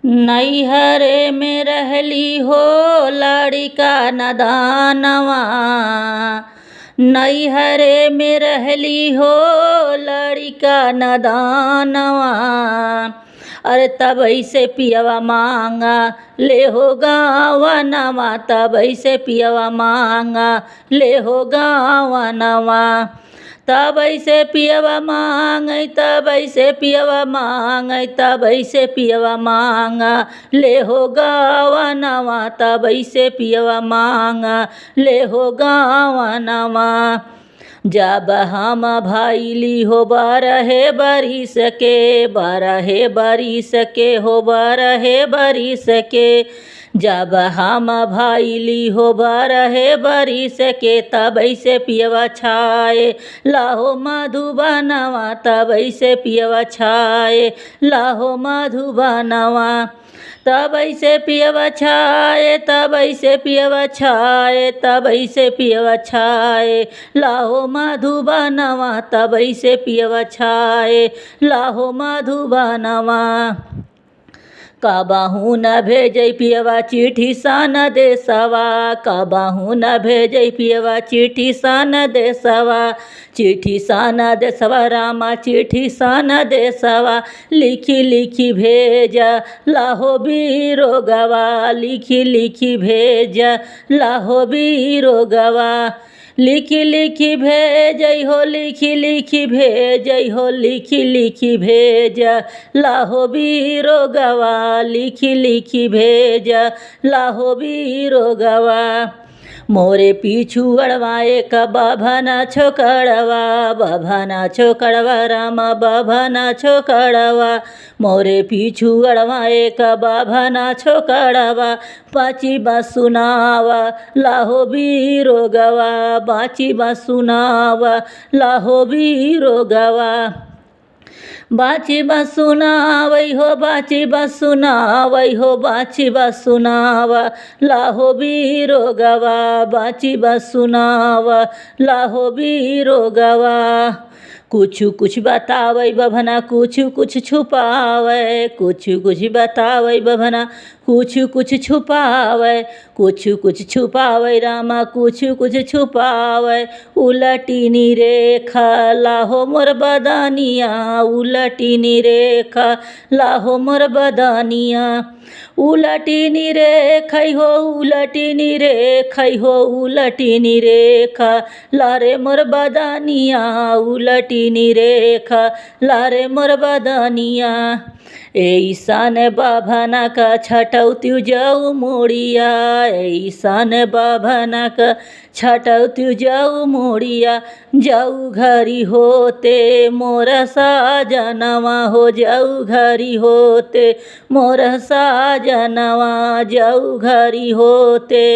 नैहरे में रहली हो लड़िका नदानवा, नैहरे में रहली हो लड़िका नदानवा। अरे तब ऐसे पियवा मांगा ले हो गावनवा, तब ऐसे पियवा मांगा ले हो गावनवा। तब ऐसे पियवा मांगै, तब ऐसे पियवा मांगै, तब ऐसे पियवा मांगा ले हो गावनवा, तब ऐसे पियवा मांगा ले हो गावनवा। जब हम भइली हो बारहे बरिस के, बारहे बरिस के हो बारहे बरिस के। जब हम भइली हो बारहे बरिस के, तब ऐसे पियवा छाए लाहो मधुबनवा, तब ऐसे पियवा छाए लाहो मधुबनवा। तब ऐसे पियवा छाए, तब ऐसे पियवा छाए, तब ऐसे पियवा छाए लाहो मधुबनवा, तब ऐसे पियवा छाए लाहो मधुबनवा। कबहू न भेजै पियवा चिट्ठी सन देसवा, कबहू न भेजै पियवा चिट्ठी सन देसवा। चिट्ठी सन देसवा रामा चिट्ठी सन देसवा, लिखी लिखी भेज लाहो बीरोगवा, लिखी लिखी भेज लाहो बीरोगवा। लिखी लिखी भेजै हो, लिखी लिखी भेजै हो, लिखी लिखी भेज लाहो बीरोगवा, लिखी लिखी भेज लाहो बीरोगवा। मोरे पीछू अड़वा एक बभना छोकड़वा, बभना छोकड़वा रामा बभना छोकड़वा। मोरे पीछू अड़वा एक बभना छोकड़वा, बाची बसुनावा लाहो बीरोगवा, बाची बसुनावा लाहो बीरोगवा। बाची बसुनावै हो, बाची बसुनावै हो, बाची बसुनावा लाहो बीरोगवा, बाची बसुनावा लाहो बीरोगवा। कुछ कुछ बतावै बभना कुछ कुछ छुपावै, कुछ कुछ बतावै बभना कुछ कुछ छुपावै, कुछ कुछ छुपावै रामा कुछ कुछ छुपावै। उलटिनी रेखा लाहो मोर बदनिया, उलटिनी रेखा लाहो मोर बदनिया। उलटिनी रेखै हो, उलटिनी रेखै हो, उलटिनी रेखा लारे मोर बदनिया, उलटिनी रेखा लारे मोर बदनिया। ऐसन बभना का छटौती जाऊ मुड़िया, ऐसन बभना का छटौती जाऊ मुड़िया। जाऊ घरी होते मोर साजनवा हो, जाऊ घरी होते मोर साजनवा, जाऊ घरी होते।